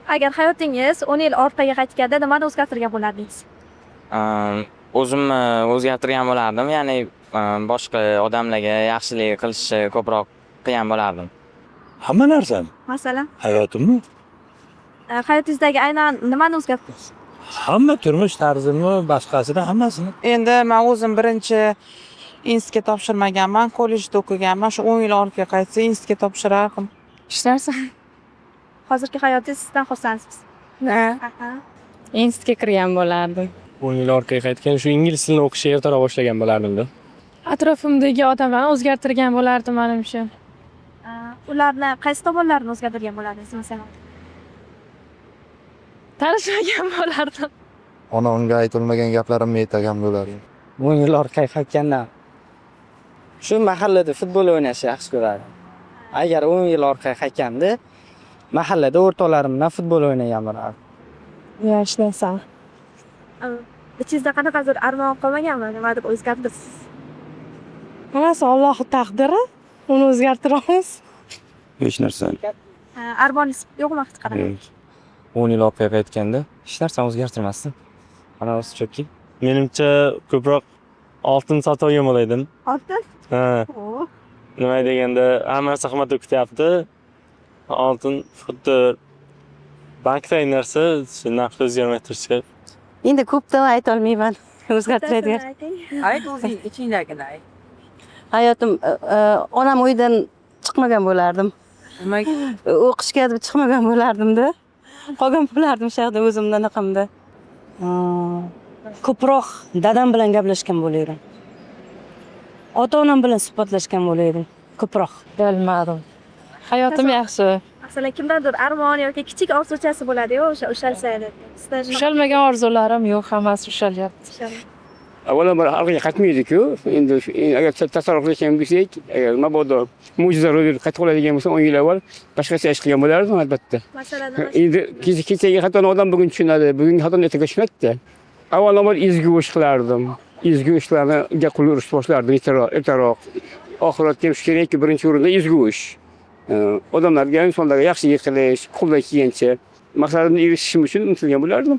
Agar hayotingiz 10 yil orqaga qaytganda nimani o'zgartirgan bo'lardingiz? O'zimni o'zgartirgan bo'lardim, ya'ni boshqa odamlarga yaxshilik qilishni ko'proq qilgan bo'lardim. Hamma narsani. Masalan, Hayotimni, hayotingizdagi aynan nimani o'zgartirdingiz? Hamma turmush tarzimni, boshqasini, hammasini. Endi man o'zim birinchi institutga topshirmaganman, kollejda o'qiganman. Shu 10 yil ortga qaytsa, institutga topshirardim. Hech narsa. Hozirgi hayotingizdan xursandsiz? Ha. Aha. Institutga kirgan bo'lardim. 10 yil orqaga qaytgan, shu ingliz tilini o'qishni ertaroq boshlagan bo'lardimda. Atrofimdagi odamlarni o'zgartirgan bo'lardim, manimcha. Ularni qaysi tomonlarini o'zgartirgan bo'lardingiz, masalan? Tanishmagan bo'lardim. Onamga aytolmagan gaplarimni aytgan bo'lardim. 10 yil orqaga qaytganda shu mahallada futbol o'ynashni yaxshi ko'rardim. Agar 10 yil orqaga qaytganda, mahallada o'rtoqlarim bilan futbol o'ynagan bo'lardim. Yo'q, hech narsa. Ichingizda qanaqadir armon qolmaganmi? Nimadir o'zgartirsiz? Hammasi Alloh taqdiri. Uni o'zgartira olmaysiz. Hech narsa. Armoningiz yo'qmi hech qanaqa? 10 yil orqaga qaytganda hech narsani o'zgartirmasdim. Hammasi chunki Menimcha, ko'proq oltin sotib olgan bo'lardim. Oltin? Ha, Oo. nima deganda, hamma narsa qimmat bo'lib ketyapti. Oltin xuddi bankdagi narsa, shu narxi o'zgarmay turishi kerak. Endi ko'pdan aytolmayman o'zgartiradigan. Bittasini ayting. Ayt, o'zing ichingdagini ayt. Hayotim, onam uydan chiqmagan bo'lardim. Nimaga? O'qishga deb chiqmagan bo'lardimda. Qolgan bo'lardim shu yoqda o'zimni anaqamda. Ko'proq dadam bilan gaplashgan bo'lardim. Ota onam bilan suhbatlashgan bo'lardim ko'proq. Bilmadim. Hayotim yaxshi. Masalan, kimdandir armon yoki kichik orzuchasi bo'ladi-yu, o'sha ushalsa edi. Sizda shunaqa- Ushalmagan orzularim yo'q, hammasi ushalyapti. Ushaladi. Avvalambor orqaga qaytmaydi-ku. Endi agar tasarruf qilishgan bo'lsak, agar mabodo mo'jiza ro'y berib qaytib qoladigan bo'lsa, 10 yil avval boshqacha ish qilgan bo'lardim albatta. Masalan, nima? Endi kechagi xatoni odam bugun tushunadi, bugungi xatoni ertaga tushunadida. Avvalambor ezgu ish qilardim. Ezgu ishlarga qo'l urishni boshlardim ertaroq, ertaroq. Oxiratga ham shu kerakki, birinchi o'rinda ezgu ish. Odamlarga, insonlarga yaxshilik qilish, qo'ldan kelgancha maqsadimga erishishim uchun intilgan bo'lardim.